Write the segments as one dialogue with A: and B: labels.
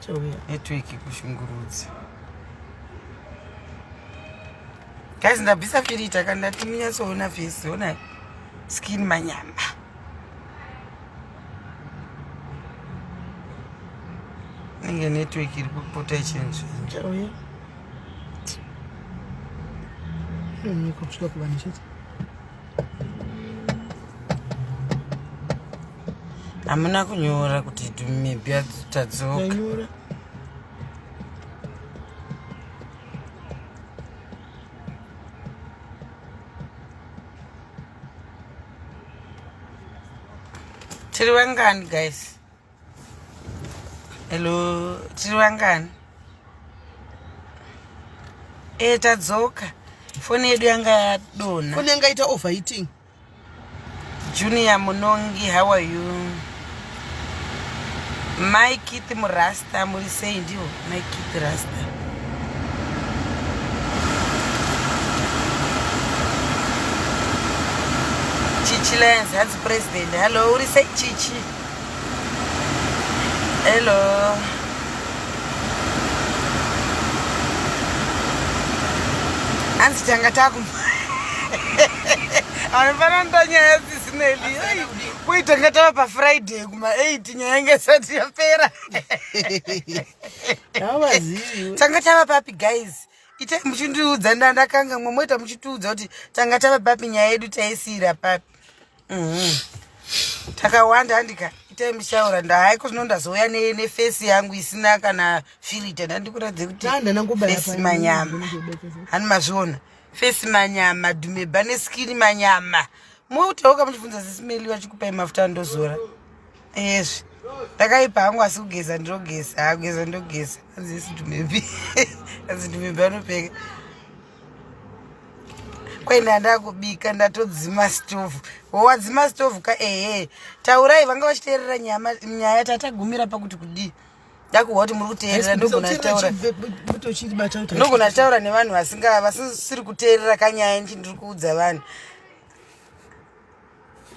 A: Network kushungurudza. Guys, ndabvisa firita kana ndati munyatsoona face, ona skin manyama. Inge network iri kupota ichinzvinja.
B: Chauya. Inonoka kusvika kuvanhu chete.
A: Hamuna kunyora kuti maybe tadzoka.
B: Ndanyora.
A: Tiri vangani guys? Hello, tiri vangani? Eh, tadzoka. Foni yedu yanga yadonha.
B: Foni yanga ita overheating.
A: Junior Munongi, how are you? Mai Keith Murasta, muri sei ndiwo? Mai Keith Rasta. Chichi Lions, hanzi president. Hello, uri sei Chichi? Hello. Hanzi tanga taku anofanana nyaya dzisineli koi tanga tava pafriday kuma 8 nyaya inge isati yapera.
B: Havazivi.
A: Tanga tava papi guys? Itai muchindiudza ndandakanga mwe moita muchitiudza kuti tanga tava papi nyaya yedu taisiira papi. Takawanda handika itai muchaura ndahaiko zvino ndazouya nefesi yangu isina kana filita ndandikuratidze kuti fesi manyama hani mazviona fesi manyama dhumebha neskini manyama mutauka muchibvunza sisimeli vachikupai mafuta andozora ezvi ndakaipa hangu asi kugeza ndinogeza hakugeza ndogeza hanzi isi dhumebhi hanzi dhumebhi anopfeka kwaina ndakubika ndatodzima stovhu wowadzima stovhu ka ehe taurai vanga vachiteerera nyaya tatagumira pakuti kudii ndakuhwa kuti muri kuteerera ndogona taura nevanhu vasinga vasisiri kuteerera kanyaya nchi ndiri kuudza vanhu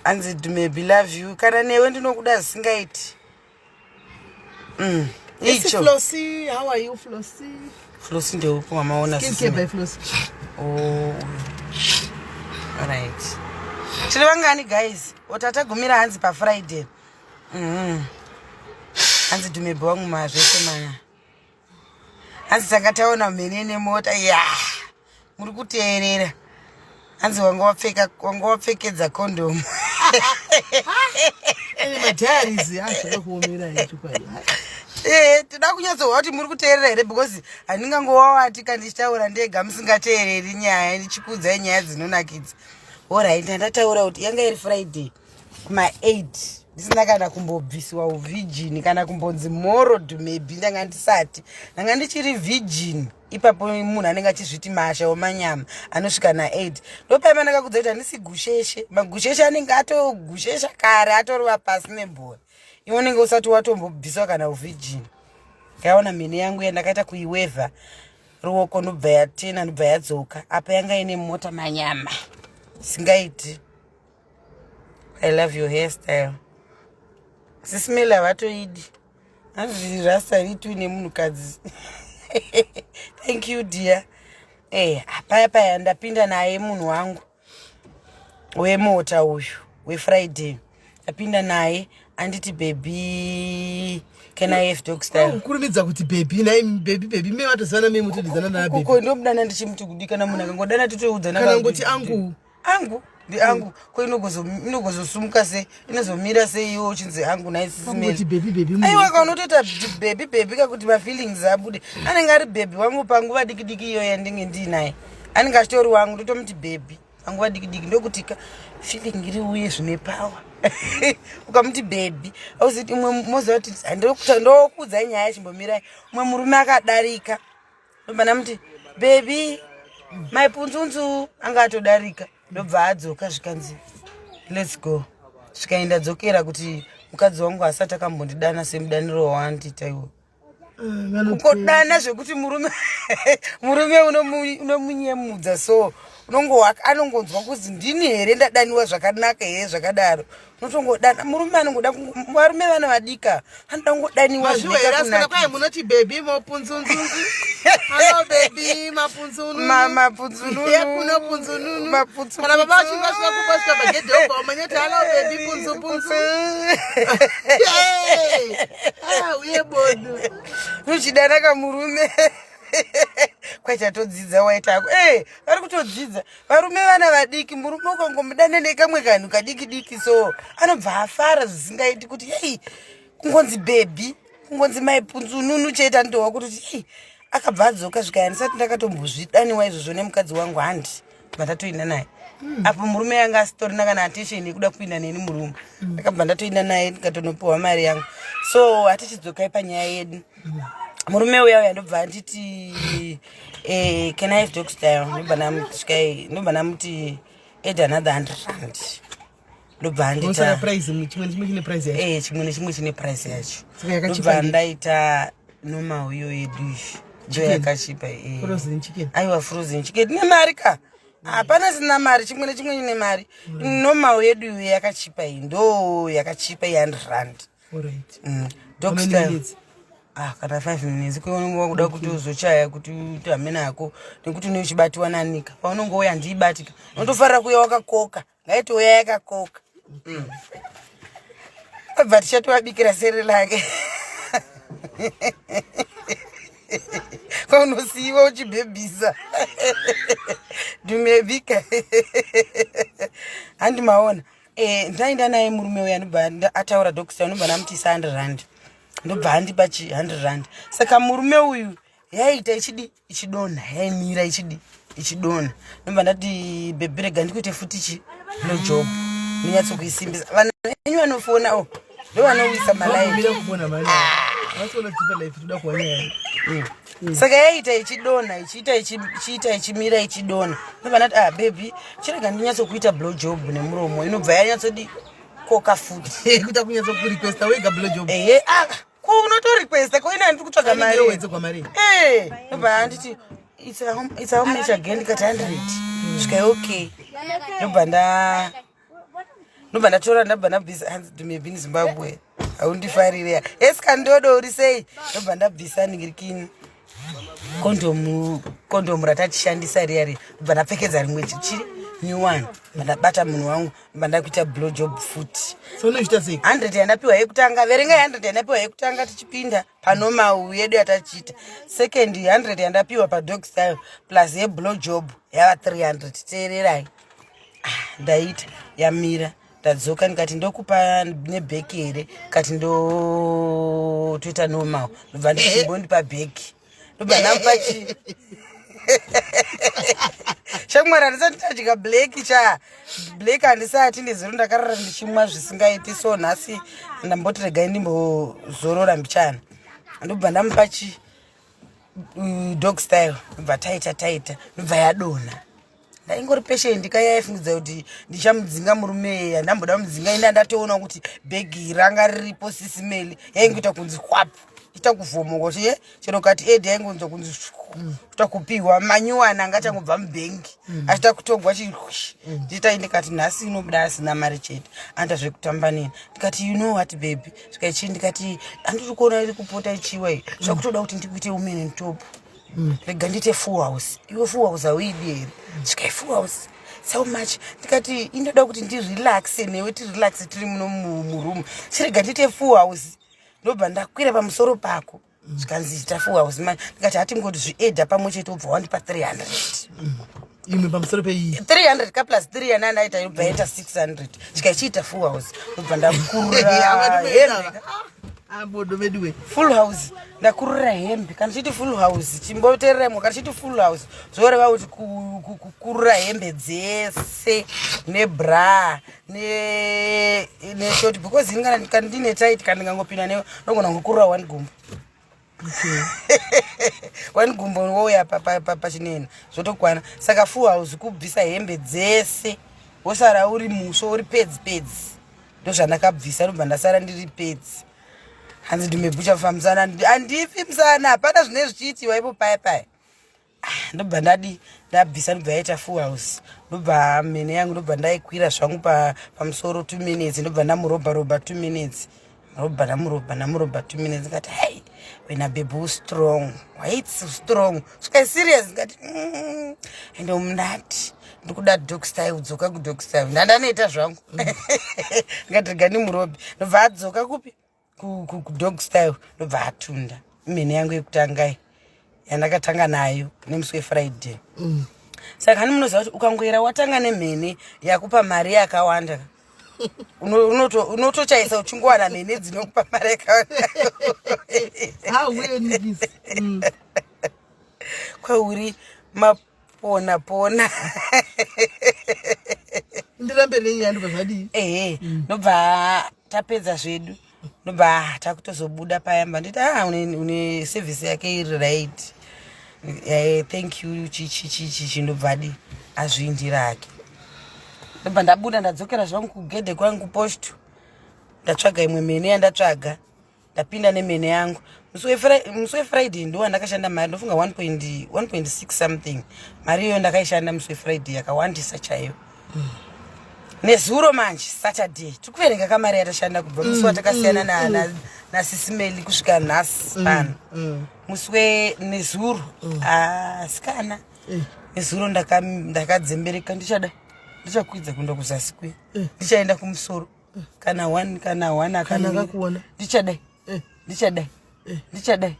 A: hanzi dumebi love you kana newe ndinokuda zvisingaiti. Icho.
B: Flossie, how are you Flossie?
A: Flossie ndeupi wamaona?
B: Skincare by Flossie.
A: Oh. Right. Tiri vangani guys? Otatagumira hanzi pa Friday. Hanzi dhumebhi wangu mazvese maya. Hanzi tanga taona mhene nemota. Ya. Muri kuteerera. Hanzi wanga wapfeka wanga wapfekedza condom.
B: Madiaries azvakakuomera chokwadi.
A: Eh, toda kunyatsohwa kuti muri kuteerera here because handingangowawati kana ndichitaura ndega musingateereri nyaya ndichikuudzai nyaya dzinonakidza. Alright, ndandataura kuti yanga iri Friday kuma 8 ndisina kana kumbobvisiwa uvirgin kana kumbonzi morod maybe ndanga ndisati ndanga ndichiri virgin ipapo munhu anenge achizviti masha wemanyama anosvika na8 ndopaima ndakakudza kuti handisi gusheshe magusheshe anenge atogushesha kare atorova pasi nebhora iwe unenge usati watombobviswa kana uvirgin ndakaona mhene yangu yandakaita kuiwevha ruoko ndobva yatena ndobva yadzoka apa yanga ine mota manyama singaiti. I love your hairstyle. Sisimeli havatoidi. Hanzi rasta ritu nemunhukadzi. Thank you dear. Eh, paya paya ndapinda naye munhu wangu wemota uyu weFriday. Ndapinda naye anditi baby can I have dog style?
B: Kurumidza kuti baby naye baby baby me vatozivana me mutodidzana na baby.
A: Koko ndomudana ndichimuti kudi kana munhu akangodana totoudzana
B: kana ngoti angu.
A: Angu ndi angu ko inogozosumuka sei inozomira sei iwe uchinzi angu
B: naisisiati baby baby
A: aiwa ka unotoita baby baby kakuti mafeelings abude anenge ari baby wangu panguva diki diki iyoyo yandinge ndiinaye anenge achitori wangu ndotomuti baby panguva diki diki ndokuti ka feeling iri uye zvine power ukamuti baby ausiti umwe moziva kuti ndokuudzai nyaya chimbomirai umwe murume akadarika ndobva ndamuti baby mai punzunzu anga atodarika ndobva adzoka zvikanzi let's go zvikaenda dzokera kuti mukadzi wangu asati akambondidana semudaniro wawandiita iwo kukodana zvekuti murume murume unomunyemudza so Unongowa anongonzwa kuzi ndini here ndadaniwa zvakanaka here zvakadaro. Unotongodana murume anongoda varume vana vadika anoda kungodaniwa
B: Mazviwa here asikana kwai munoti baby mopunzunzunzu. Hello baby mapunzununu.
A: Mapunzununu.
B: Yekuno punzununu.
A: Mapunzununu.
B: Kana baba vachinge vasvika kumba svika pagedhe obva wamanya kuti hello baby punzu punzu. Hey! Ah, uye bodo.
A: Unochidana kamurume. Kwachatodzidza waita hako. Eh, vari kutodzidza. Varume vana vadiki, murume ukangomudana nekamwe kanhu kadiki diki so anobva afara zvisingaiti kuti hey, kungonzi baby, kungonzi mai punzununu chete anotohwa kuti hey, akabva adzoka zvikaya ndisati ndakatombozvidaniwa izvozvo nemukadzi wangu handi ndatoenda naye apo murume yanga asitorina kana attention yekuda kupinda neni murume ndakabva ndatoenda naye ndikatonopiwa mari yangu so hatichidzokai panyaya yedu murume uya uya ndobva anditi eh, can I have dog style ndobva ndamuti ndobva ndamuti add another 100 rand ndobva
B: andita
A: price
B: chimwe nechimwe chine price yacho
A: eh chimwe nechimwe chine price yacho ndobva ndaita normal iyo yedu iyi ndo yakachipa
B: eh. Frozen chicken
A: aiwa frozen chicken ne mari ka hapana sina mari chimwe nechimwe chine mari normal yedu iyo yakachipa iyi ndo yakachipa i 100 rand
B: Alright.
A: Dog style. Ah, kana 5 minutes ko unenge wakuda kuti uzochaya kuti uite hamene hako nekuti une uchibatiwa nanika paunenge uya handiibatika unotofarira kuuya wakakoka ngaitouya yakakoka abva tichatovabikira sere lake kwaunosiiwa uchibhebhisa ndumebika handi maona Eh, ndaenda naye murume uya ndobva ataura dokita ndobva ndamuti isa 100 rand ndobva andipa chi 100 rand saka murume uyu yaita ichidi ichidonha yaimira ichidi ichidonha ndobva ndati bhebhi rega ndikuite futi chi blow job ndonyatsokuisimbisa vanhu venyu vanofona o oh, ndovanowisa malaini Saka yaita ichidonha ichiita ichiita ichimira ichidonha ndobva ndati ah baby chirega ndinyatsokuita blow job nemuromo inobva yanyatsodi koka futi
B: kuita kunyatsokurequesta wega blow job
A: ehe ah ko unotorequesta ko ina ndiri kutsvaga mari
B: wedzegwa mari
A: eh ndobva anditi it's how, it's how much again ndikati 100 svikai okay ndobva nda ndobva ndatora ndabva ndabvisa hanzi maybe in zimbabwe haundifarire esikandodo uri sei ndobva ndabvisa ningirikini kondomu kondomu ratatishandisa riya riya ndobva ndapfekedza rimwe chichiri new one ndobva ndabata munhu wangu ndobva ndakuita blow job futi
B: so unoita sei
A: 100 yandapiwa yekutanga verengai 100 yandapiwa yekutanga tichipinda panomau yedu yatachiita second 100 yandapiwa padog style plus yeblow job yava 300 teererai ah, ndaita yamira ndadzoka ndikati ndokupa nebheki here kati ndotoita normal ndobva ndichimbondipa bheki ndobva ndamupa chi shamwari handisati ndadya black cha black handisati ndizoro ndakarara ndichimwa zvisingaiti so nhasi ndamboti regai ndimbozorora mbichana ndobva ndamupa chi dog style ndobva taita taita ndobva yadonha ndaingori patient ka yaifungidza kuti ndichamudzinga murume iyeye handamboda mudzinga ina ndatoona kuti bhegi ranga riripo sisimeli yaingoita kunzi hwapu ita kuvhomoka kuti ye chero kati ed yaingonzwa kunzi kuita kupiwa manyuwana anga achangobva mubhengi achita kutogwa chi ndiita ndikati nhasi inobuda asina mari chete anoita zvekutamba neni ndikati you know what baby zvikaichii ndikati handiri kuona iri kupota ichiwa iyi zvakutoda kuti ndikuite women in top rega ndiite full house iwe full house hauidi here zvikai full house so much ndikati indoda kuti ndirelaxe newe tirelaxe tiri muno muroom chirega ndiite full house ndobva ndakwira pamusoro pako zvikanzi ita full house manje ndikati hatingoti zviedha pamwe chete ubva wandipa 300
B: imwe pamusoro peiyi
A: 300 ka plus 3 yana ndaita yobva yaita 600 chikaichiita full house ndobva ndakurura hembe
B: abodo veduwe
A: full house ndakurura hembe kana chiti full house chimboteerera kana chiti full house zvoreva kuti kukurura hembe dzese nebra neshort because ini kana ndine tight kana ndingangopinda newe ndogona kungokurura one gumbo one gumbo wouya pachinena zvotokwana saka full house kubvisa hembe dzese wosara uri musvo uri pedzi pedzi ndozvandakabvisa ndobva ndasara ndiri pedzi hanzi ndimebhucha kufa musana handifi musana hapana zvine zvichiitiwa ipo paya paya ah, ndobva ndadi Ndabvisa, ndobva yaita full house. Ndobva mhene yangu, ndobva ndaikwira zvangu pamusoro 2 minutes, ndobva ndamurobha robha 2 minutes, robha, ndamurobha, ndamurobha 2 minutes. Ndikati, "Hei wena baby, ustrong, waits strong." Svika serious, ndikati, ende mundati ndikuda dog style, dzoka kudog style." Ndandanoita zvangu, ndikati, "Rega ndimurobhe." Ndobva adzoka kupi? Kudog style. Ndobva atunda mhene yangu yekutangai yandakatanga nayo nemusi weFriday. Saka hani munoziva kuti ukangoera watanga nemhene yakupa mari yakawanda, unotochaisa uchingowana mhene dzinokupa mari yakawanda.
B: Hauyenikisi.
A: Kwauri mapona pona.
B: Ndirambe nenyaya, ndobva zvadii?
A: Ehe, ndobva tapedza zvedu, ndobva takutozobuda payamba, nditi, "Ah, une service yake iri right. Thank you, chichi chichi chi." Ndobva adi azviindira hake. Ndobva ndabuda, ndadzokera zvangu kugedhe kwangu kuposto, ndatsvaga imwe mhene yandatsvaga, ndapinda nemhene yangu. Musi weFriday ndo wandakashanda mari, ndofunga 1.6 something. Mari iyoyo ndakaishanda musi weFriday, yakawandisa chaiyo. Nezuro manje, Saturday, tiri kuverenga kamari yatashanda kubva musi watakasiyana nasisimeli kusvika nhasi pano. Musi wenezuro, asikana, nezuro ndakadzembereka, ndichada ndichakwidza kuenda kuzasi kuya, ndichaenda kumusoro, kana one, kana one.
B: Kana
A: akamira.
B: Akakuona.
A: Ndichadai, ndichadai, ndichadai,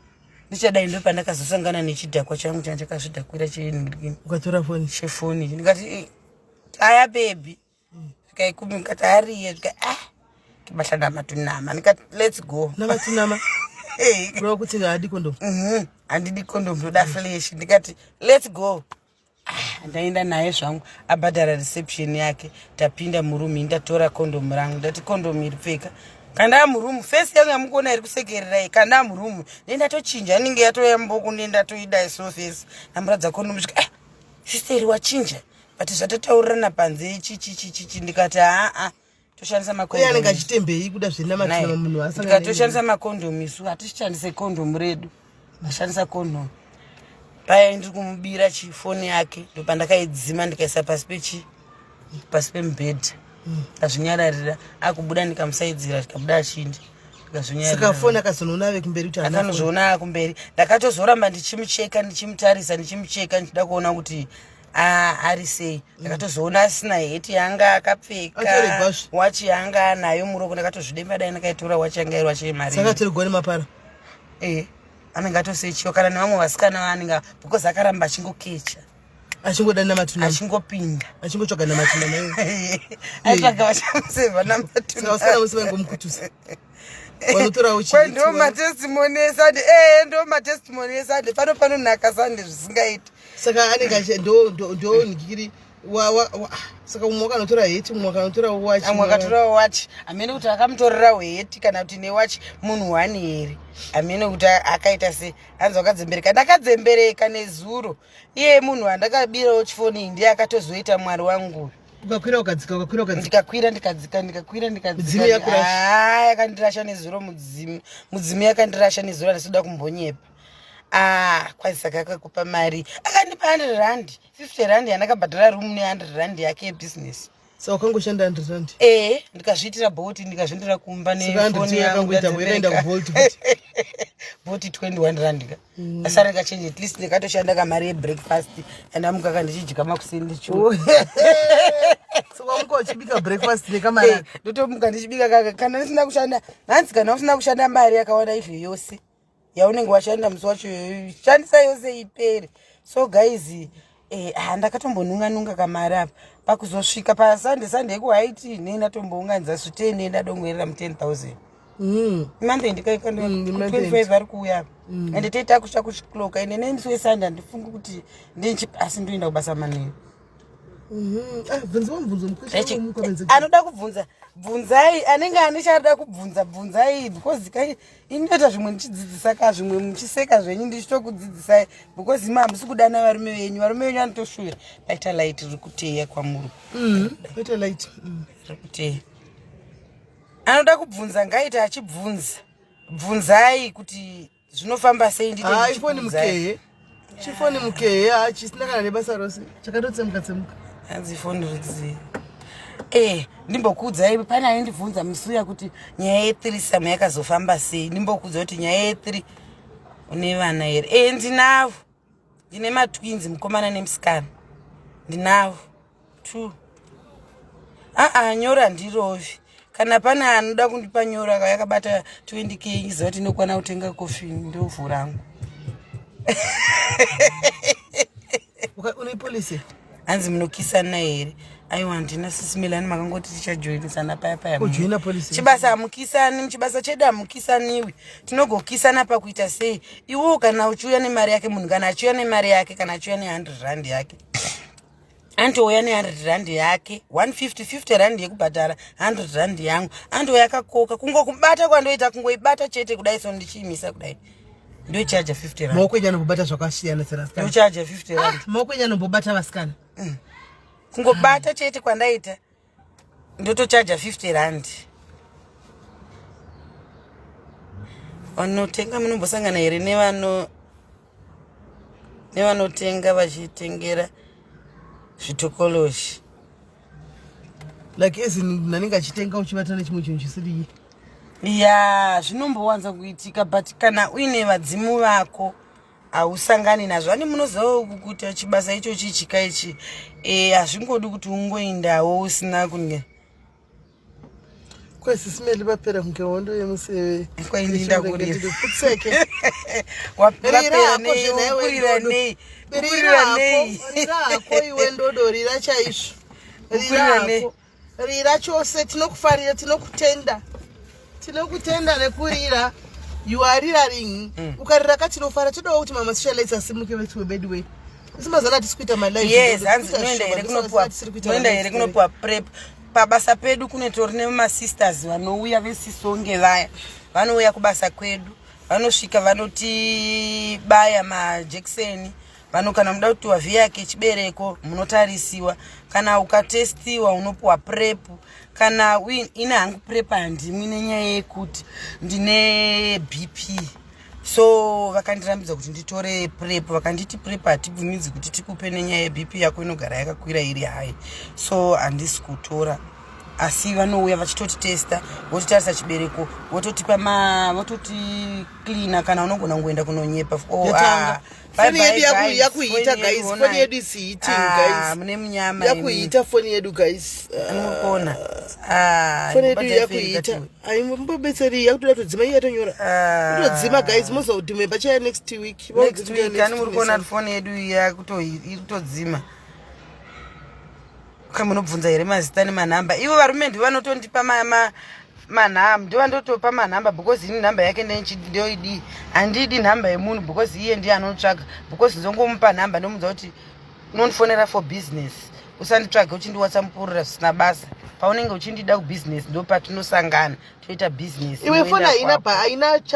A: ndichadai, ndo pandakazosangana nechidhakwa changu changa chakazvidhakwira chenhingirikini.
B: Ukatora foni.
A: Chefoni. Ndikati, "Aya baby," zvikaikumi, ndikati, "Ariye." Zvika, "Ah, ke batla nama to nama." Ndikati, "Let's go."
B: Namatunama.
A: Hey.
B: Kureva kuti haadi kondomu.
A: Handidi condom, ndoda flesh. Ndikati, "Let's go." Ah, ndaenda naye zvangu, abhadhara reception yake, tapinda muroom, ndatora kondomu rangu, ndati, "Kondomu iri, pfeka." Kandaa muroom, face yangu yamukuona iri kusekererai, kandaa muroom, nendatochinja, inenge yatoya mboko, nendatoidai so face, ndamuradza kondomu, svika, "Ah, sister, wachinja, but zvatataurirana panze chichichichichi." Ndikati, "Haa, toshandisa
B: Uye anenge
A: makondomu."
B: achitembei kuda zvenamatunama munhu asangana?
A: Tikatoshandisa makondomu isu, hatichishandise kondomu redu, ndashandisa kondomu paya. Ndiri kumubira chifoni yake, ndopandakaidzima, ndikaisa pasi pechi pasi pemubhedha, ndazvinyararira. Akubuda, ndikamusaidzira, tikabuda achindi.
B: Saka foni akazonoona ave kumberi kuti haana foni.
A: Akanozoona akumberi. Ndakatozoramba ndichimucheka, ndichimutarisa, ndichimucheka, ndichida kuona kuti ari sei. Ndakatozoona asina heti yanga akapfeka.
B: Atoregwazve.
A: Wachi yanga anayo muroko, ndakatozvidemba, dai ndakaitora wachi yanga iri wachi yemari.
B: Saka atorigwa nemapara.
A: Eh, anenge atosechiwa kana nevamwe vasikana vaanenge, because akaramba achingokecha.
B: Achingoda namatunama.
A: Achingopinda.
B: Achingotsvaga namatunama iwo.
A: Aitsvaga vachamusevha.
B: Saka vasikana vose vaingomukutusa, vanotorawo.
A: Ndo matestimony eSunday, ee, ndo matestimony eSunday pano, panonaka Sunday zvisingaiti.
B: Saka anenge achi ndo ndikiri saka umwe wakanotora heti, umwe akanotora wachi.
A: Amwe akatorawo wachi, hamene kuti akamutorerawo heti kana kuti newachi, munhu one here, hamene kuti akaita sei. Hanzi wakadzembereka, ndakadzembereka nezuro. Iye munhu wandakabirawo chifoni iyi ndiye akatozoita mwari wangu.
B: Ukakwira ukadzika, ukakwira ukadzika.
A: Ndikakwira ndikadzika, ndikakwira.
B: Mudzimu yakurasha.
A: Ndikadzika. Yakandirasha nezuro mudzimu, mudzimu yakandirasha nezuro, handisida kumbonyepa. Ah, kwazi saka akakupa mari? Akandipa 100 rand, 50 rand yandakabhadhara room ne100 rand yake yebhizinesi.
B: Saka ukangoshanda 100 rand?
A: Ee, ndikazviitira Bolt, ndikazviendera kumba.
B: Saka
A: Nefoni
B: 100
A: yangu.
B: yakangoita yakaenda kuBolt futi.
A: Bolt 21 rand ka, asara ndikachange, at least ndikatoshanda kamari yebreakfast yandamuka kandichidya makuseni ndichiu.
B: Saka wamuka uchibika breakfast nekamari?
A: Ndotomuka ndichibika kaka kana ndisina kushanda. Hanzi kana usina kushanda mari yakawanda izvo yose yaunenge washanda musi wacho, shandisa yose ipere. So guys, ah, ndakatombonunga-nunga kamari apa. Pakuzosvika paSunday, Sunday yekuhaiti, nei ndatombounganidza svitei, ndadongorera mu10 000. Month end.
B: Month end.
A: 25 ari kuuya apa, ende toita kusvika kusvikloka, ende nemusi weSunday handifungi kuti ndinchi, asi ndoenda kubasa manheru.
B: Ah, bvunziwa mubvunzo mukwesha.
A: Anoda kubvunza, bvunzai. Anenge ane chaada kubvunza, bvunzai, because kai inoita zvimwe ndichidzidzisa ka, zvimwe muchiseka zvenyu, ndichitokudzidzisai, because imi hamusi kudana varume venyu, varume venyu vanotoshuvira. Paita light riri kuteya kwamuri.
B: Paita light.
A: Riri kuteya. Anoda kubvunza ngaite achibvunza, bvunzai kuti zvinofamba sei, ndite
B: Ah, ifoni
A: ndichibvunzai.
B: mukehe. Chifoni mukehe chisina kana nebasa rose chakatotsemuka tsemuka.
A: Hanzi foni rudzii? Eh, ndimbokuudzai pane aindibvunza musi uya kuti nyaya yethreesome yakazofamba sei. Ndimbokuudza kuti nyaya yethree une vana here? Eh, ndinavo. Ndine matwins mukomana nemusikana. Ndinavo. Two. Aa, nyora handirovi. Kana pane anoda kundipa nyora yakabata 20K iziva kuti inokwana kutenga kofi ndovhurangu.
B: Une policy?
A: Hanzi munokisana here? Aiwa, handina Sisi Melani, makangoti tichajoinisana paya paya.
B: Kujoina policy.
A: Chibasa hamukisani, muchibasa chedu hamukisaniwi. Tinogokisana pakuita sei? Iwewo kana uchiuya nemari yake, munhu kana achiuya nemari yake, kana achiuya ne100 rand yake, andouya ne100 rand yake, 150, 50 rand yekubhadhara, 100 rand yangu, andouya akakoka. Kungokubata kwandoita, kungoibata chete kudai so, ndichiimisa kudai, ndochaja 50 rand.
B: Maoko enyu anombobata zvakasiyana siyana.
A: Ndochaja 50 rand.
B: Maoko enyu anombobata vasikana.
A: Kungobata chete kwandaita, ndotochaja 50 rand. Vanotenga munombosangana here nevanotenga vachitengera zvitokoloshi?
B: Like as in nanenge achitenga uchibata nechimwe chinhu chisiri
A: Ya, zvinombowanza kuitika, but kana uine vadzimu vako hausangani nazvo. Ani munoziva kuita chibasa ichochi chika ichi, hazvingodi kuti ungoindawo usina kunge
B: Kwesisimeli vapera kunge hondo yemuseve.
A: Kwaindinda kurira.
B: Putseke.
A: Wapera
B: Rira hako
A: nei?
B: zvenaiwe
A: Ukurira
B: ndodo.
A: nei?
B: Rira
A: Ukurira
B: hako,
A: nei?
B: rira hako iwe ndodo, rira chaizvo. Rira
A: Ukurira nei?
B: hako. Rira chose, tinokufarira, tinokutenda. Tinokutenda nekurira. You are riraring. Ukarira ka tinofara, todawo kuti mama socialites asimuke vetuwe bedway. Isi mazana hatisi kuita malive.
A: Yes.
B: Ndodo,
A: Hanzi
B: tiri kuita
A: unoenda
B: shoma,
A: here
B: ndosaka
A: kunopiwa
B: tisiri kuita
A: unoenda
B: malive
A: here kunopiwa prep? Pabasa pedu kune tori nemasisters vanouya vesisonge vaya, vanouya kubasa kwedu, vanosvika vanotibaya majekiseni vano. Kana muda kutiwa vhiyake chibereko, munotarisiwa. Kana ukatestiwa unopiwa prep. Kana ine hangu prep handimwi nenyaya yekuti ndine BP, so vakandirambidza kuti nditore prep. Vakanditi prep hatibvumidzi kuti tikupe nenyaya yeBP yako inogara yakakwira iri high, so handisi kutora. Asi vanouya vachitotitesta, votitarisa chibereko, vototipa ma vototi cleana. Kana unogona kungoenda kunonyepa. Oh,
B: Yatanga.
A: ah, bye
B: Foni
A: bye,
B: yedu
A: guys.
B: yakuhita,
A: Foni yedu
B: guys. Foni
A: onai.
B: yedu is heating,
A: Ah,
B: guys.
A: mune munyama imi.
B: Yakuhita foni yedu, guys.
A: Murikuona? Ah,
B: Foni yedu
A: ndibata
B: yakuhita.
A: iferi.
B: Aimbobetseri, yakutoda kutodzima, iye yatonyora.
A: Ah.
B: Kutodzima, guys, mozodhumeba chaya next week.
A: Next week ani muri kuona kuti foni yedu iri kutodzima. Ka munobvunza here mazita nemanhamba? Ivo varume ndivo vanotondipa manhamba, ndivo vandotopa manhamba, because ini nhamba yake ndoidii? Handidi nhamba yemunhu because iye ndiye anotsvaga, because ndongomupa nhamba, ndomudza kuti unondifonera for business, usanditsvage uchindiwatsamupurira zvisina basa. Paunenge uchindida kubusiness ndo patinosangana toita business.
B: Iwe foni
A: Unoenda
B: haina
A: kwako.
B: ba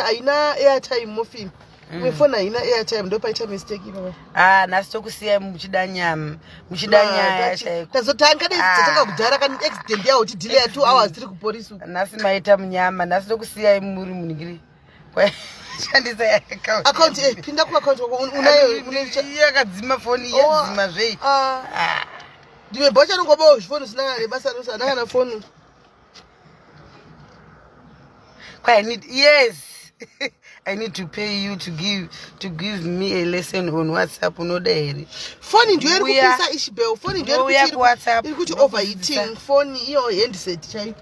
B: haina airtime mofini. Iwe foni haina airtime, ndopaita mistake ipapa.
A: Ah, nhasi tokusiyai muchida nyama, muchida nyaya chaiko.
B: Tazotanga dei.
A: Ah.
B: Tatanga kudhara kani accident yawo tidelay ya 2 hours tiri kupolisi uku.
A: Nhasi maita munyama. Nhasi tokusiyai muri muningiri shandisa account.
B: Account, pinda kuaccount kwako, unayo
A: Yakadzima foni.
B: Oh,
A: Yadzima zvei?
B: ah.
A: Ah.
B: Ndiwe bocha nongobawo zvifoni zvisina kana nebasa rose, hana kana foni.
A: I need, yes, I need to pay you to give me a lesson on WhatsApp. Unoda here?
B: Foni ndiyo iri
A: Uya.
B: kupisa, Ishbel. Foni ndiyo iri
A: Uya kuWhatsApp.
B: iri kuti overheating. Foni iyo handset chaiyo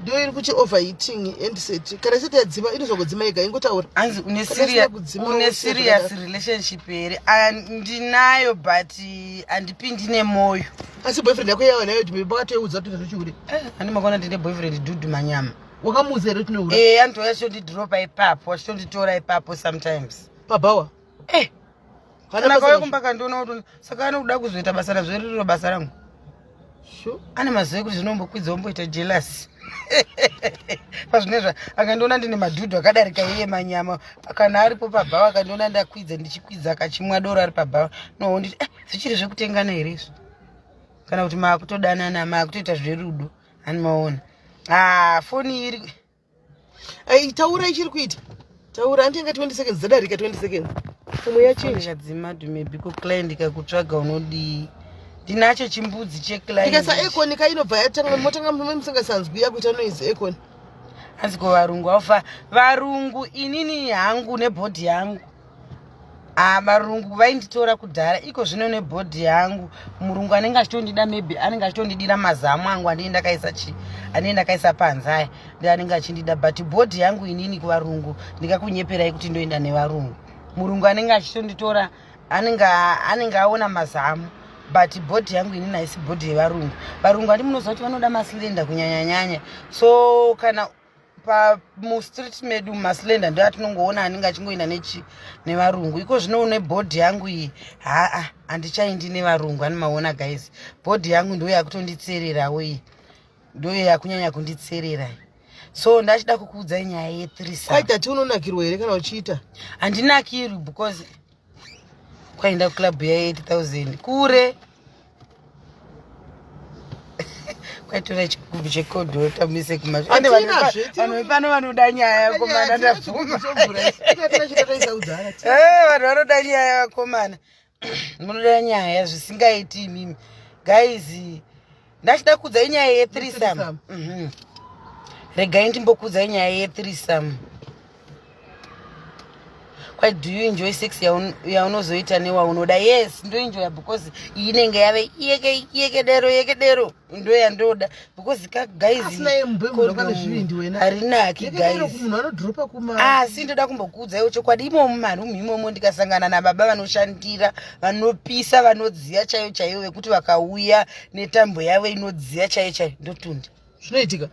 B: ndiyo iri kuti overheating handset. Kana isati yadzima inozongodzima yega, ingotaura.
A: Hanzi une
B: Kana isina kudzima,
A: une
B: wosiya
A: serious
B: zvakadaro.
A: relationship here? Ah, ndinayo, but handipindi nemwoyo.
B: Asi boyfriend yako yawa nayo kuti pakatoiudza kuti zvochihure?
A: Handi makona ndine boyfriend dhudhu manyama.
B: Wakamuudza here kuti unohura?
A: Eh, anotouya achitondidhiropa ipapo, achitonditora ipapo sometimes.
B: Pabhawa?
A: Eh.
B: Hana
A: Kana
B: basa
A: kauya
B: nazvo.
A: kumba kandiona kuti saka anokuda kuzoita basa razvo riro basa rangu.
B: Sure.
A: Ane mazuva ekuti zvinombokwidza omboita jealous pazvinezva. Akandiona ndine madhudhu akadarika iye manyama, kana aripo pabhawa akandiona ndakwidza, ndichikwidza, akachimwa doro ari pabhawa, nohonditi, eh, zvichiri zvekutengana here izvi, kana kuti maakutodanana, maakutoita zverudo? Hani maona? Ah, foni iri
B: Ai, taura, ichiri kuita, taura. Antenga 20 seconds dzadarika, 20 seconds. Umwe yachinja.
A: Dzima maybe ko client ikakutsvaga unodii? Ndinacho chimbudzi checlient.
B: Ndikaisa aircon ka inobva yatanga, motanga musingasanzwi yakuita noise aircon.
A: Hanzi ko varungu aufa varungu, inini hangu nebhodhi yangu. Ah, varungu vainditora kudhara, iko zvino nebhodhi yangu murungu anenge achitondida, maybe anenge achitondidira mazamu angu andinenge ndakaisa chi andinenge ndakaisa panze aya, ndi anenge achindida. But bhodhi yangu inini kuvarungu, ndingakunyeperai kuti ndoenda nevarungu? Murungu anenge achitonditora anenge aona mazamu, but bhodhi yangu inini haisi bhodhi yevarungu. Varungu handi munoziva kuti vanoda maslender kunyanyanyanya. So kana mustreet medu maslender ndo atinongoona anenge achingoenda nechi nevarungu. Iko zvino une bhodhi yangu iyi, haa, handichaindi nevarungu. Ani maona guys, bhodhi yangu ndo yakutonditsererawo iyi, ndo yakunyanya kunditserera. So ndachida kukuudzai nyaya yethreesome.
B: Kwaita ti unonakirwa here kana uchiita?
A: Handinakirwi because kwaenda kuclub ya8000 kure, kwaitora chigubhu chekodhota muise.
B: Hatinazve,
A: Vanhu vepano vanoda nyaya, vakomana, ndabvuma.
B: Takaisa kudhara.
A: Vanhu vanoda nyaya, vakomana, munoda nyaya zvisingaiti imimi. Guys, ndachida kuudzai nyaya yethreesome.
B: Yethreesome.
A: Regai ndimbokuudzai nyaya yethreesome. Kwai do you enjoy sex yaunozoita newaunoda? Yes, ndoenjoya because iyi inenge yave yeke yeke dero yeke dero, ndo yandoda because ka guys,
B: Asina yembe munhu akane zvivindi wena.
A: Harinaki
B: Yekadero
A: guys.
B: Munhu anodhiropa kuma.
A: Asi ndoda kumbokuudzaiwo chokwadi, imomo mumarumu imomo ndikasangana nababa vanoshandira, vanopisa, vanodziya chaiyo chaiyo, vekuti vakauya netambo yavo inodziya chaiyo chaiyo, ndotunda.
B: Zvinoitika.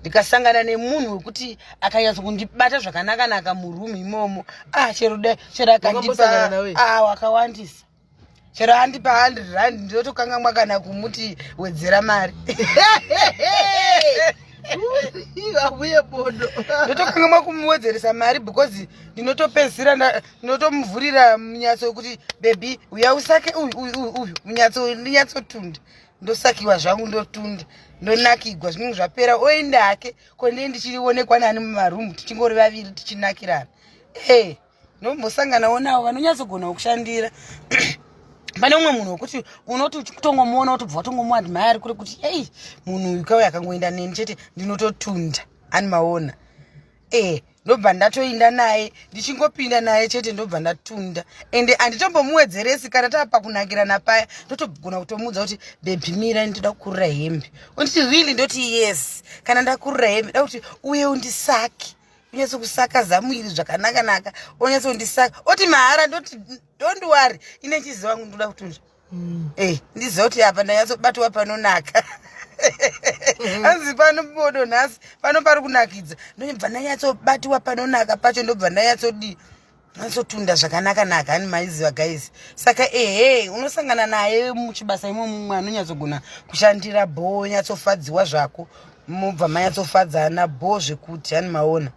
A: Ndikasangana nemunhu wekuti akanyatso kundibata zvakanaka-naka murumu imomo, ah, chero chero
B: Wakambosangana
A: akandipa
B: nawe?
A: Ah, wakawandisa. Chero andipa 100 rand, ndinotokangamwa kana kumuti wedzera mari.
B: Abuye bodo.
A: Ndotokangamwa kumuwedzeresa mari because ndinotopedzisira ndinotomuvhurira munyatso wekuti, "Baby, uya usake uyu, uyu, uyu, uyu munyatso." Ndinyatsotunda, ndosakiwa zvangu, ndotunda, ndonakigwa, zvinenge zvapera, oenda hake. Ko ndee ndichionekwa nani mumarumu tichingori vaviri tichinakirana? E, ndombosanganawo navo vanonyatsogona kushandira. Pane umwe munhu wekuti unoti uchitongomuona, utobva watongomuadmire ari kure kuti, "Ei, munhu uyu kauya akangoenda neni chete ndinototunda." Ani maona? Ndobva ndatoinda naye, ndichingopinda naye chete ndobva ndatunda, ende handitombomuwedzeresi. Kana tava pakunakirana paya, ndotogona kutomuudza kuti, "Baby, mira, ndinoda kukurura hembe." Unditi, "Really?" Ndoti, "Yes." Kana ndakurura hembe, da kuti uye undisake, unyatso kusaka zamu iri zvakanaka-naka, unyatso undisaka. Oti, "Mahara?" Ndoti, "Don't worry." Ine chiziva wangu ndoda kutunda. Ndiziva kuti apa ndanyatsobatwa panonaka. Hanzi pano bodo nhasi, pano pari kunakidza. Ndobva ndanyatsobatiwa panonaka pacho, ndobva ndanyatsodii, nyatsotunda zvakanaka-naka. Hani maiziva guys? Saka ehe, unosangana naye muchibasa imo, mumwe anonyatsogona kushandira bho, nyatsofadziwa zvako, mobva manyatsofadzana bho zvekuti. Hani maona?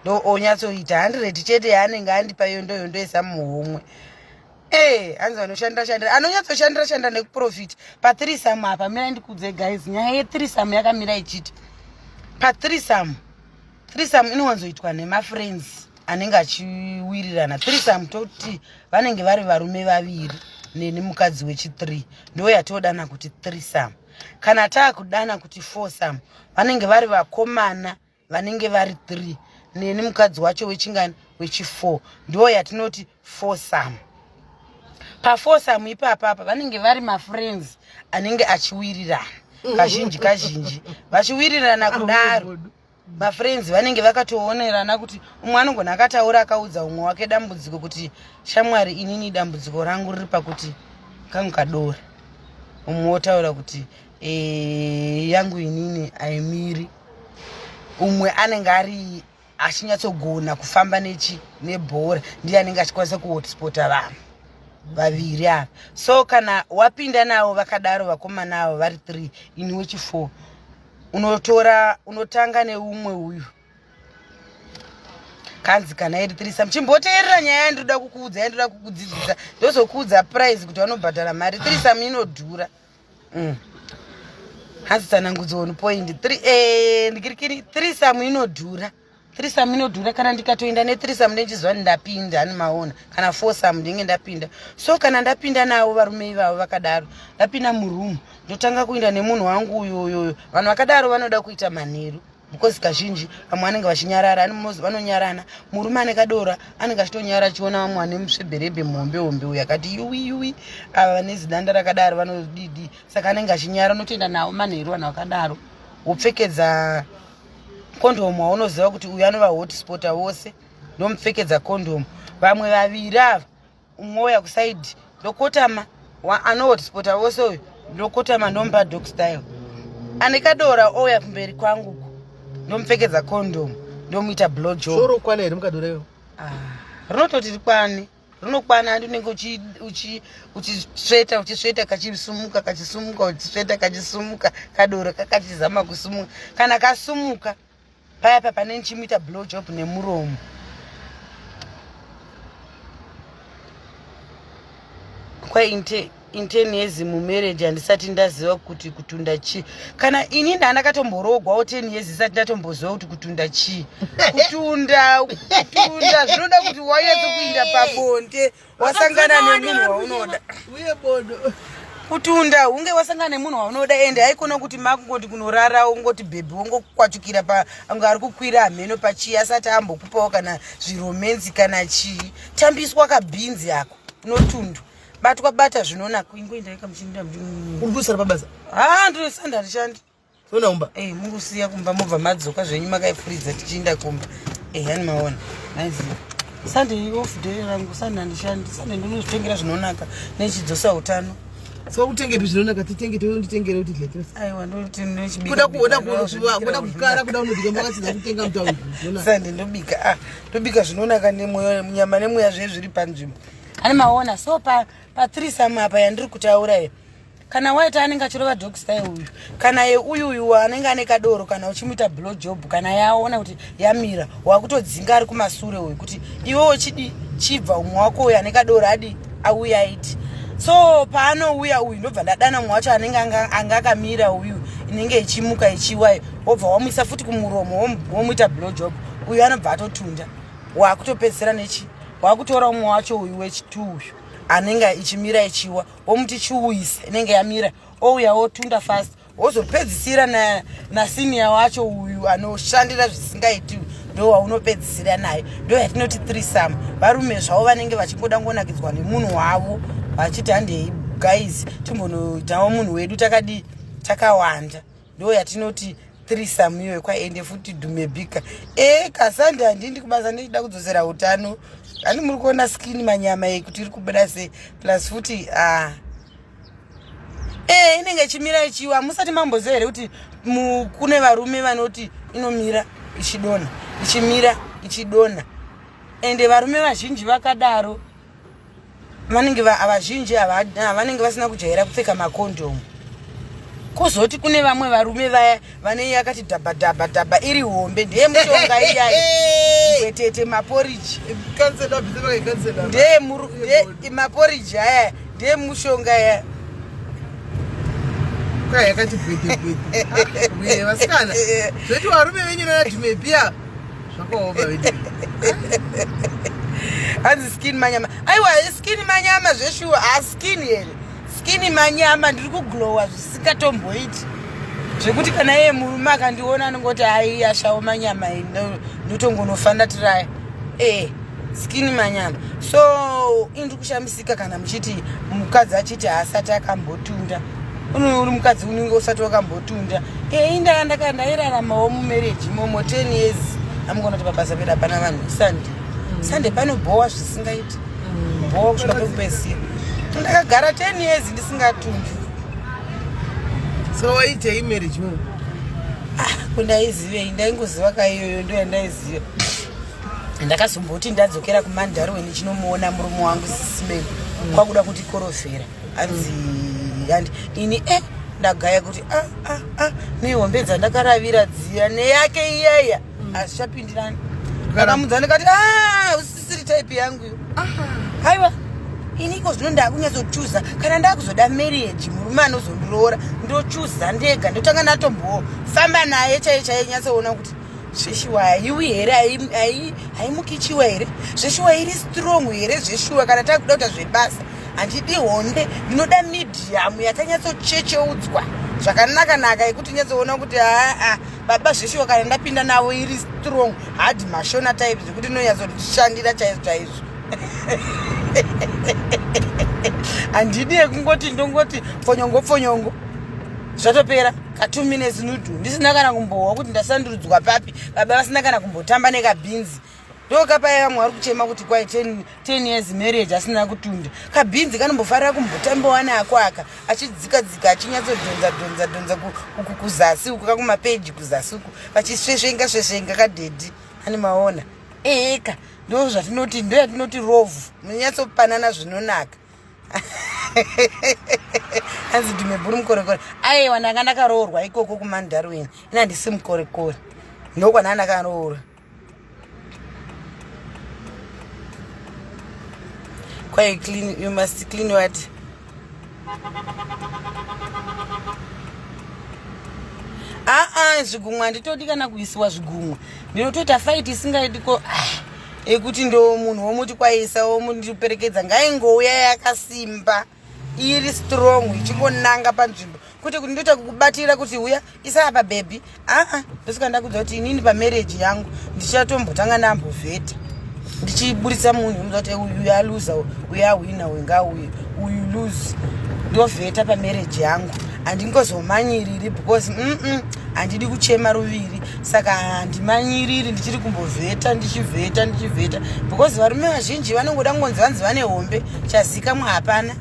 A: Ndo onyatsoita 100 chete yaanenge andipa iyo, ndoyo ndoisa muhomwe. Hanzi vanoshandira shandira, anonyatsoshandira shandira nekuprofita pathreesome apa. Mirai ndikudze guys, nyaya yethreesome yakamira ichiti pathreesome, threesome inowanzoitwa nemafriends anenge achiwirirana. Threesome toti vanenge vari varume vaviri neni mukadzi wechi3, ndo yatodana kuti threesome. Kana taakudana kuti foursome, vanenge vari vakomana vanenge vari 3 neni mukadzi wacho wechingani? Wechi4, ndo yatinoti foursome. Pafoursome ipapapa vanenge vari mafriends anenge achiwirirana, kazhinji kazhinji vachiwirirana kudaro. Mafriends vanenge vakatoonerana kuti umwe anogona akataura, akaudza umwe wake dambudziko kuti, "Shamwari, inini dambudziko rangu riri pakuti kangu kadora." Umwe wotaura kuti, "Yangu inini aimiri." Umwe anenge ari achinyatsogona kufamba nechi nebhora, ndiye anenge achikwanisa kuhotspota vanhu vaviri ava. So kana wapinda navo vakadaro vakomana avo vari 3, ini wechi4, unotora, unotanga neumwe uyu. Kanzi kana iri threesome, chimboteerera nyaya yandiroda kukuudza, yandiroda kukudzidzisa, ndozokuudza price kuti vanobhadhara mari. Threesome inodhura. Hanzi tsanangudzo on point. Ndikirikiri, threesome inodhura. Threesome inodhura. Kana ndikatoenda nethreesome ndinchiziva kuti ndapinda, ani maona, kana foursome ndinge ndapinda. So kana ndapinda navo varume ivavo vakadaro, ndapinda muroom, ndotanga kuinda nemunhu wangu uyoyoyo. Vanhu vakadaro vanoda kuita manheru because kazhinji vamwe vanenge vachinyarara, ani munozi vanonyarana. Murume ane kadora anenge achitonyara achiona vamwe vane musveberebe muhombe hombe uyo akati yuwi yuwi, ava vane zidanda rakadaro vanodidi, saka anenge achinyara. Unotoenda navo manheru vanhu vakadaro, wopfekedza kondomu. Waunoziva kuti uyu anova hotspota vose, ndomupfekedza kondomu. Vamwe vaviri ava, umwe uya kuside ndokotama, anohotspota vose uyu, ndokotama ndomupa dog style. Ane kadora ouya kumberi kwangu, ndomupfekedza kondomu, ndomuita blow job.
B: Shoro here mukadora iwo?
A: Ah, rinototi rikwane, rinokwana. Handi unenge uchisveta, uchisveta, kachisumuka, kachisumuka, uchisveta, kachisumuka, kadoro kakachizama kusumuka. Kana kasumuka paya pa pane ndichimuita blow job nemuromo. Kwainte in 10 years mumarriage handisati ndaziva kuti kutunda chii. Kana ini ndandakatomborogwawo 10 years isati ndatomboziva kuti kutunda chii. Kutunda, kutunda zvinoda kuti wanyatso kuinda pabonde, wasangana nemunhu waunoda.
B: Uye bodo.
A: Kutunda hunge wasangana nemunhu waunoda, ende haikona kuti makungoti kunorara ungoti baby, wongokwachukira pa anga ari kukwira hameno pachii, asati ambokupawo kana zviromenzi kana chii. Tambiswa kabhinzi ako, unotundwa, batwa bata zvinonaka. Ingoendaika muchiinda.
B: Uri kusara pabasa?
A: Ha, ndinoshanda, handishandi.
B: Sona umba.
A: Eh, mungusiya kumba, mobva madzoka zvenyu makaifuridza tichiinda kumba. Eh, yani maona. Maiziva. Sunday off day rangu, Sunday handishandi. Sunday ndinozvitengera zvinonaka nechidzosa utano.
B: Saka kutengepi zvinonaka? Titenge, tonditengere kuti dle tose.
A: Aiwa, ndoti ndochibika.
B: Kuda kuona kuda kukara, kuda unodya makatsidza kutenga mutaundi zvinonaka.
A: Sunday ndobika. Ah, ndobika zvinonaka nemwoyo, nyama nemweya zve zviri panzvimbo. Ani maona, so pa threesome apa yandiri kutaura iyi. Kana waita anenge achirova dog style uyu, kana ye uyu uyu anenge ane kadoro, kana uchimuita blow job, kana yaona kuti yamira, wakutodzinga ari kumasure uyu kuti iwewo chidi chibva, umwe wako uyu ane kadoro adi auya aiti. So paanouya uyu, ndobva ndadana mumwe wacho anenge anga akamira uyu, inenge ichimuka ichiwayo, wobva wamuisa futi kumuromo, womuita blow job. Uyu anobva atotunda, wakutopedzisira nechi wakutora umwe wacho uyu wechitu uyu anenge ichimira ichiwa, womuti chiuyisa, inenge yamira, ouya wotunda fast, wozopedzisira nasenior wacho uyu anoshandira zvisingaiti, ndo waunopedzisira naye. Ndo yatinoti threesome. Varume zvavo vanenge vachingoda ngonakidzwa nemunhu wavo, vachiti handei guys, timbonoitawo munhu wedu takadii, takawanda. Ndo yatinoti threesome iyoyo. Kwaende futi dhumebhika e kaSunday handindi kubasa, ndichida kudzosera utano. Hani muri kuona skin manyama ekuti iri kubuda sei, plus futi ah. E inenge ichimira ichiwa. Musati mamboziva here kuti kune varume vanoti inomira ichidonha, ichimira ichidonha? Ende varume vazhinji vakadaro vanenge vazhinji vanenge vasina kujaira kupfeka makondomu. Kuzoti kune vamwe varume vaya vane yakati dhabha dhabha dhabha iri hombe, ndeye mushonga iyai, tete maporiji.
B: Kansela, bvisa vakaikansela.
A: Ndeye maporiji aya, ndeye mushonga ya.
B: Kwai yakati bwete bwete. Uye vasikana. Zvoti varume venyu nana dhumebhiya zvakaoma vedu.
A: Hanzi skin manyama. Aiwa, skin manyama zveshuwa. Haskin here, skin manyama, ndiri kuglowa zvisingatomboiti, zvekuti kana iye murume akandiona anongoti ai ashawo manyama iyi, ndotongonofa ndatiraya. E skin manyama. So indiri kushamisika kana muchiti mukadzi achiti haasati akambotunda. Uri mukadzi unenge usati wakambotunda. E inda ndairaramawo mumarriage imomo 10 years. Amugona kuti pabasa pedu hapana vanhu Sunday. Sunday panobhowa zvisingaiti, bhowa kusvika pekupedzisira. Ndakagara 10 years ndisingatundi.
B: So waitei marriage mo?
A: Ah, kundaizivei, ndaingoziva kaiyoyo, ndo yandaiziva. Ndakazomboti ndadzokera kumandarweni chinomuona murume wangu sisimeni, kwakuda kuti korovhera, hanzi handi ini e ndagaya kuti a a a nehombe dzandakaravira dziya neyake iyaya hazvichapindirani. Ndakamudza ndikati a usisiri type yangu iyo. Haiwa, iniko zvino ndakunyatsochuza kana ndakuzoda marriage, murume anozondiroora ndochuza ndega, ndotanga ndatombofamba naye chaiye chaiye, nyatsoona kuti. Zveshuwa haiwi here? Haimukichiwa here? Zveshuwa iri strong here? Zveshuwa kana takuda kuita zvebasa handidi honde, ndinoda medium yakanyatsochecheudzwa zvakanaka naka yekuti nyatsoona kuti aa baba zveshuwa kana ndapinda navo iri strong hard mashona type zvekuti inonyatsondishandira chaizvo chaizvo. Handidi yekungoti ndongoti pfonyongo pfonyongo zvatopera ka 2 minutes nudu ndisina kana kumbohwa kuti ndasandurudzwa papi, baba vasina kana kumbotamba nekabhinzi. Ndokapaya vamwe vari kuchema kuti kwai 10 years marriage asina kutunda. Kabhinzi kanombofarira kumbotambawa nako aka achidzika dzika achinyatsodhonza dhonza dhonza uku kuzasi uku kakumapeji kuzasi uku vachisvesvenga svesvenga kadhedhi ani maona eka. Ndo zvatinoti, ndo yatinoti rovhu, munonyatsopanana zvinonaka. Hanzi dhume bhuru mukorekore. Aiwa, ndanga ndakaroorwa ikoko kumandarwin, ina handisi mukorekore, ndokwanaa ndakaroorwa. Kwai clean, you must clean what? Aa, zvigumwe handitodi kana kuisiwa zvigumwe, ndinotoita fight isingaitiko ekuti ndo munhu womuti kwaisa womundiperekedza ngaingouya yakasimba iri strong ichingonanga panzvimbo, kwete kuti ndoita kukubatira kuti uya isa apa baby. Aa, ndosaka ndakudza kuti inini pamarriage yangu ndichatombotanga ndambovheta ndichiburitsa munhu unoza kuti uyu aluza, uyu ahwina, uyu ngauye, uyu lose. Ndovheta pamarriage yangu, handingozomanyiriri because handidi kuchema ruviri, saka handimanyiriri. Ndichiri kumbovheta, ndichivheta, ndichivheta because varume vazhinji vanongoda ngonzi vanzi vane hombe, chazikamwa hapana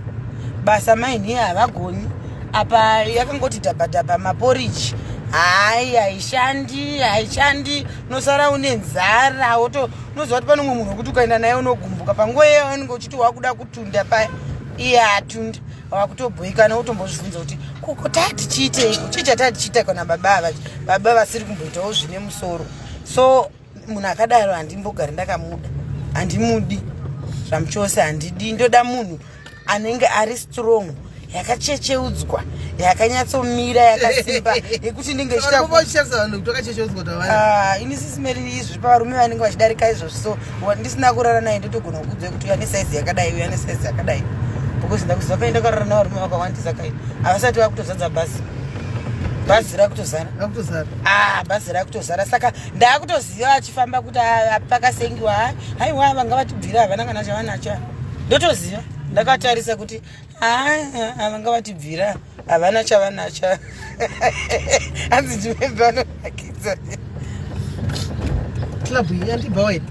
A: basa, mainhiye havagoni apa, yakangoti dhabhadhabha maporiji, hai, haishandi, haishandi. Unosara une nzara, woto unoziva kuti pane umwe munhu wekuti ukaenda naye unogumbuka panguva iye unenge uchiti wakuda kutunda paya, iye atunda wakutobhoikana, wotombozvibvunza kuti koko tatichiiteiko, chii chatatichiita kana baba ava, baba vasiri kumboitawo zvine musoro. So munhu akadaro handimbogari ndakamuda, handimudi zvamuchose, handidi. Ndoda munhu anenge ari strong, yakachecheudzwa, yakanyatsomira, yakasimba, yekuti ndinge
B: ichita.
A: Ini Sis Melly, izvi pavarume vanenge vachidarika izvozvo, so ndisina kurara naye ndotogona kukudza kuti uya nesaizi yakadai, uya nesaizi yakadai, because ndakuziva paenda karara navarume vakawandisa kai havasati vakutozadza bhazi, bhazi rakutozara.
B: Rakutozara.
A: Ah, bhazi rakutozara, saka ndakutoziva achifamba kuti pakasengiwa, haiwa, vanga vatibvira havana kana chavanacho. Ndotoziva ndakatarisa kuti vanga vatibvira havana chavanacho. Hanzi ndimembe anonakidza.
B: Club iyi andibhawa here?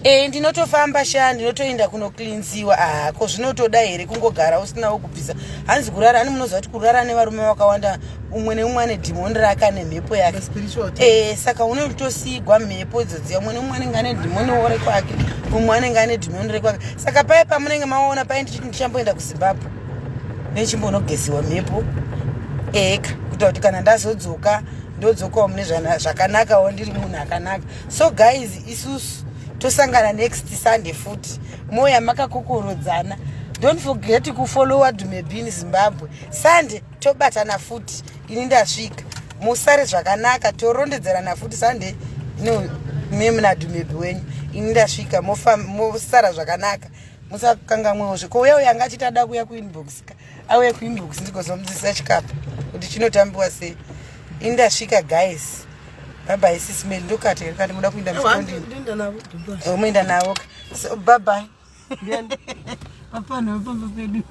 A: Eh, ndinotofamba sha, ndinotoenda kunoklinziwa. Ah, ko zvinotoda here kungogara usinawo kubvisa? Hanzi kurara ani, munoziva kuti kurara nevarume vakawanda, umwe neumwe ane dhimoni rake, ane mhepo yake. Saka unotosigwa mhepo idzodziya, umwe neumwe anenge ane dhimoni wo rekwake, umwe anenge ane dhimoni rekwake. Saka paye pamunenge maona paye ndichiti ndichamboenda kuZimbabwe nechimbonogeziwa mhepo eka, kuita kuti kana ndazodzoka ndodzokawo mune zvakanakawo, ndiri munhu akanaka. So guys, isusu tosangana next Sunday futi, moya makakokorodzana. Don't forget kufollowa Dumebin Zimbabwe. Sunday tobatana futi, ini ndasvika. Musare zvakanaka, torondedzerana futi Sunday no memuna Dumebi wenyu. Ini ndasvika, mosara zvakanaka, musakangamwewo zveko. Uya uya anga achiti ada kuuya kuinbox ka, auye kuinbox ndigozomudzidzisa chikapa kuti chinotambiwa sei. Ini ndasvika guys, bye bye. Sis Mel, ndokati here kandi muda kuinda muchikondini? Omoenda navo. So bye bye. Papano pamba pedu.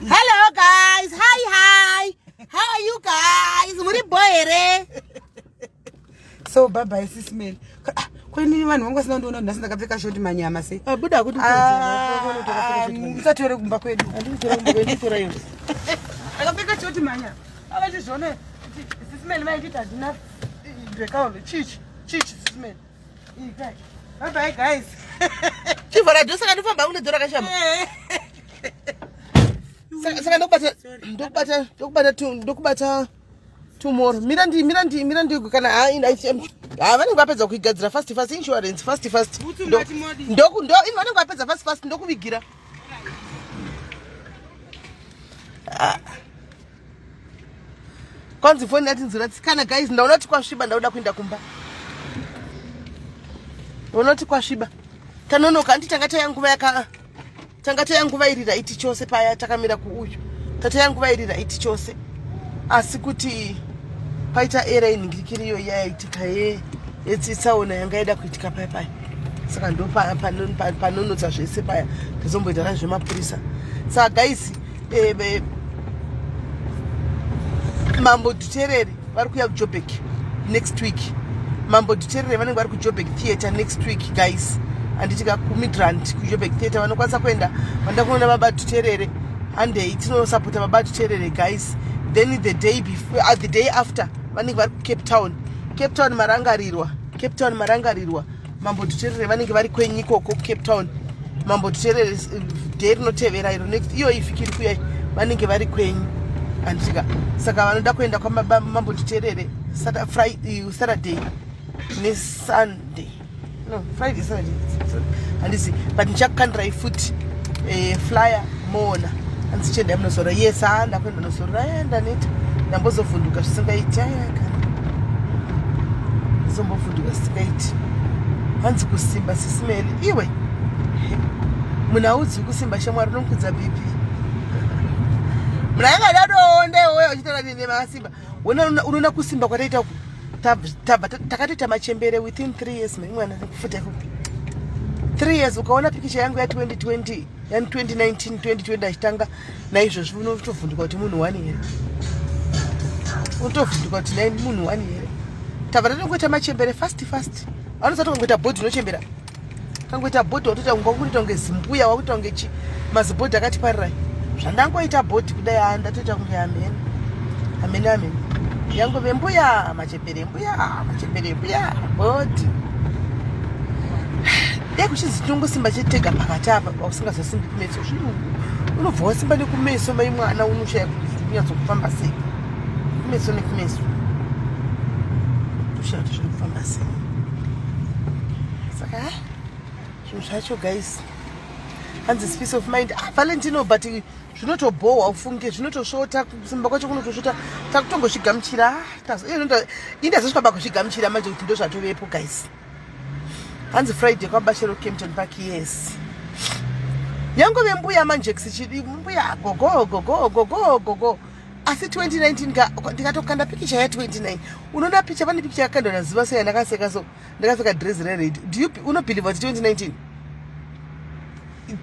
C: Hello guys, hi hi. How are you guys? Muri bho here?
A: So bye bye, Sis Mel. Kwenini vanhu vangu vasina kundiona kuti nhasi ndakapfeka short manyama sei?
B: Abuda kuti
A: Ah, musatore kumba kwedu. Ndakapfeka short manyama, akachizviona Sis Mel vaititi handina bhekaolo. Chichi chichi, Sis Mel. Bye bye guys.
B: Chivhara dho, saka ndofamba kune dho rakashama. Saka ndokubata, ndokubata, ndokubata, ndokubata tomorrow. Mira ndi, mira ndi, mira ndi kana ha ha vanenge vapedza kuigadzira fast fast, insurance fast fast.
A: Bhutsu
B: Ndo
A: mati modi.
B: Ndoku ndo ini vanenge vapedza fast fast, ndokuvigira. Ah. Kwanzi foni yatinzira tsikana. Guys, ndaona kuti kwasviba, ndauda kuenda kumba. Ndaona kuti kwasviba, tanonoka. Handi tanga taya nguva yaka tanga taya nguva iri right chose paya takamira kuuyu, tataya nguva iri right chose, asi kuti paita error inhingirikiri iyo yaitika yetsaona yanga ida kuitika paya paya. Saka ndo panonotsa zvese paya, tazomboita nazvemapurisa. Saka guys, Mambo Dhuterere vari kuuya kuJobek next week. Mambo Dhuterere vanenge vari kuJobek Theatre next week, guys, handitika? KuMidrand, kuJobek Theatre. Vanokwanisa kuenda, vanoda kunoona Baba Dhuterere, handei tinosapota Baba Dhuterere, guys. Then the day before, the day after vanenge vari kuCape Town. Cape Town marangarirwa, Cape Town marangarirwa. Mambo Dhuterere vanenge vari kwenyu ikoko kuCape Town. Mambo Dhuterere day rinotevera iro, next iyo ivhiki iri kuya, vanenge vari kwenyu, handitika? Saka vanoda kuenda kwaMambo Dhuterere Saturday neSunday, no, Friday, Saturday, handisi, but ndichakukandirai futi flyer moona. Handisi chiendai munozorora. Yes, ha, ndakuenda nozorora. Aya, ndaneta, ndambozovhunduka zvisingaiti. Aya, kana zombovhunduka zvisingaiti. Hanzi kusimba, Sis Melly. Iwe, munhu audzwi kusimba, shamwari, unokwidza BP. Munhu angadadonde uye uchitaura nemasimba. Unoona kusimba kwataita uku, tabva takatoita machembere within 3 years. Mai mwana, nekufuta ikoko 3 years. Ukaona pikicha yangu ya2020, yani 2019, 2020 achitanga naizvozvi, unotovhunduka kuti munhu wani here. Unotovhunduka kuti nai munhu wani here. Tabva tatongoita machembere fast fast. Vanosati kangoita bhodhi unochembera, kangoita bhodhi watoita kunga wakuita kunge zimbuya, wakuita kunge chi mazibhodhi akati parirai. Zvandangoita bhodhi kudai, aa, ndatoita kunge amene amene amene, yangove mbuya machembere, mbuya machembere, mbuya bhodhi. Dai kuchinzi tinongosimba chetega pakati apa, usingazosimbi kumeso. Zvino unobva wasimba nekumeso, mai mwana, unoshaya kuti zviri kunyatsokufamba sei kumeso nekumeso, toshaya kuti zviri kufamba sei. Saka zvinhu zvacho, guys, hanzi peace of mind. Ah, Valentino, but zvinotobhohwa ufunge, zvinotosvota. Kusimba kwacho kunotosvota. Takutongozvigamuchira. Indazosvika pakuzvigamuchira manje kuti ndo zvatovepo, guys. Hanzi Friday kwaBashero, Kempton Park. Yes, yangove mbuya manjekisi chidi mbuya gogo gogo gogo gogo. Asi 2019 ka, ndikatokanda pikicha ya29, unoona picha, pane pikicha yakakandwa nazuva so yandakaseka so, ndakapfeka dress rered. Do you unobelieve kuti 2019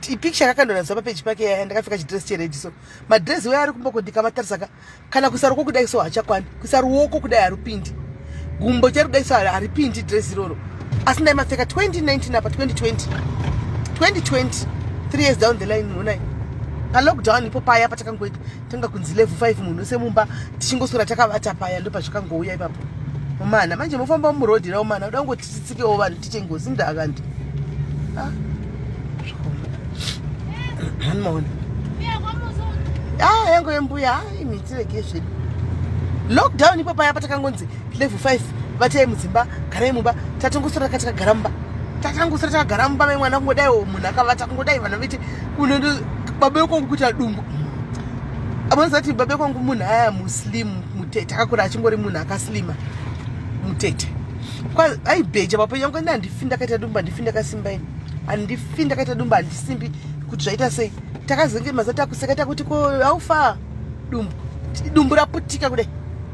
B: ipikicha yakakandwa nazuva papeji pake yaya, ndakapfeka chidress chered so? Madress uya ari kumboko, ndikamatarisa ka, kana kuisa ruoko kudai so hachakwani. Kuisa ruoko kudai harupindi, gumbo chari kudai so haripindi dress iroro. Asi ndaimapfeka 2019, apa 2020, 2020, 3 years down the line. Onai palockdown ipo paya patakangoita tanga kunzi level 5, munhu wese mumba, tichingoswera takavata paya, ndo pazvikangouya ipapo mumana. Manje mofamba murodhi rao mana, uda kungoti titsikewo vanhu tiite ngozi ndakandi. Ah, maona, ah, yango yembuya imitirege zvedu. Lockdown ipo paya patakangonzi level 5, vatai mudzimba, garai mumba, tatongoswera takagara mumba, tatangoswera takagara mumba. Mai mwana, kungodaiwo munhu akavata, kungodai vanhu vete. Baba wekwangu kuita dumbu. Amanozati baba wekwangu munhu aya muslim, mutete, akakura achingori munhu akaslima, mutete. Aibheja papo yangu ina, handifi ndakaita dumbu, handifi ndakasimba ini, handifi ndakaita dumbu, handisimbi kuti zvaita sei. Takazenge mazati akuseka, takuti ko haufa dumbu, dumbu raputika kudai,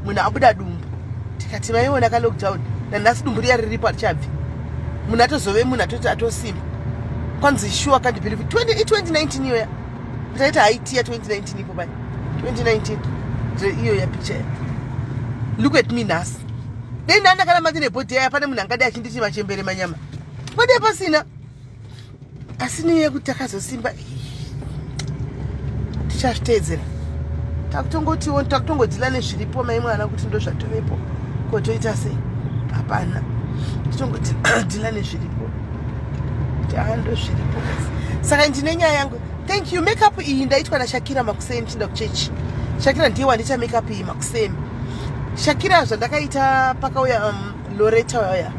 B: munhu abuda dumbu. Tikati maiona ka lockdown, nanhasi dumbu riya riripo, harichabvi. Munhu atozove munhu atoti atosimba. Kwanzi sure, can't believe it. 20 2019 iyoya taita haiti ya 2019 ipo pai 2019 iyo ya picture. Look at me nhasi. Dei ndandakana ndine bhodhi yaya, pane munhu angadai achinditi machembere manyama kwadai pasina. Asi niye yekuti takazosimba, tichazviteedzera. Takutongotiwo takutongodzila nezviripo, mai mwana, kuti ndo zvatovepo, kotoita sei? Hapana, titongodhila nezviripo, kuti aa, ndo zviripo. Saka ndine nyaya yangu. Thank you. Makeup iyi ndaitwa naShakira makuseni chinda kuchechi. Shakira ndiye wandiita makeup iyi makuseni. Shakira, zvandakaita pakauya Loretta uya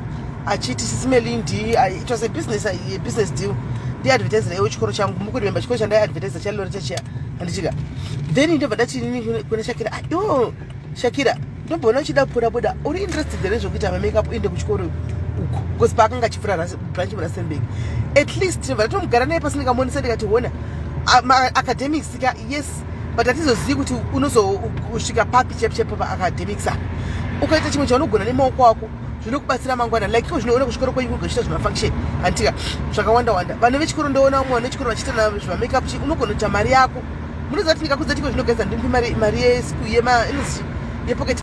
B: achiti, "Sis Melindi," it was a business deal, ndiadvertisera iwo chikoro changu. Mukurememba chikoro chandaiadvertisa chaLoretta chiya, handichika? Then ndobva ndati inini kuna Shakira, "Ah, iwo Shakira, Ndomboona uchida kupfuura buda, uri interested here zvekuita mamakeup, uende kuchikoro uko? Because paakanga achipfuura branch muRustenburg, at least tinobva tatomugara naye pasi, ndikamuonesa, ndikati, "Hona, academics ka, yes, but hatizozivi kuti unozosvika papi chaipo chaipo paacademics apa. Ukaita chimwe chaunogona nemaoko ako, zvinokubatsira mangwana." Like iko zvinoona kuchikoro kwenyu kugochiita zvimafunction, handitika, zvakawanda wanda. Vana vechikoro, ndoona vamwe vana vechikoro vachiita zvimamakeup. Chi unogona kuita mari yako. Munoziva kuti ndikakudza tiko zvinogeza, ndimpi mari, mari yepocket.